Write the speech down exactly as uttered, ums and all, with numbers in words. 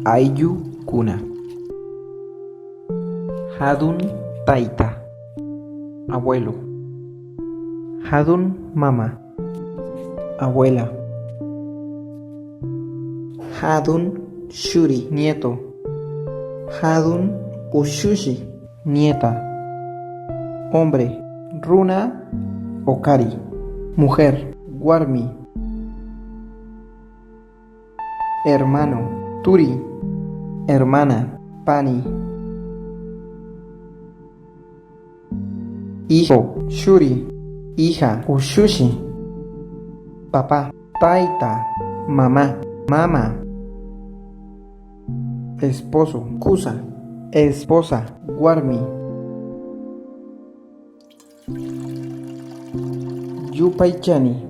Ayllukuna. Jadun tayta, abuelo. Jadun mama, abuela. Jadun shuri, nieto. Jadun ushushi, nieta. Hombre, runa o kari. Mujer, warmi. Hermano, turi. Hermana, pani. Hijo, shuri. Hija, ushushi. Papá, tayta. Mamá, mama. Esposo, kusa. Esposa, warmi. Yupaychani,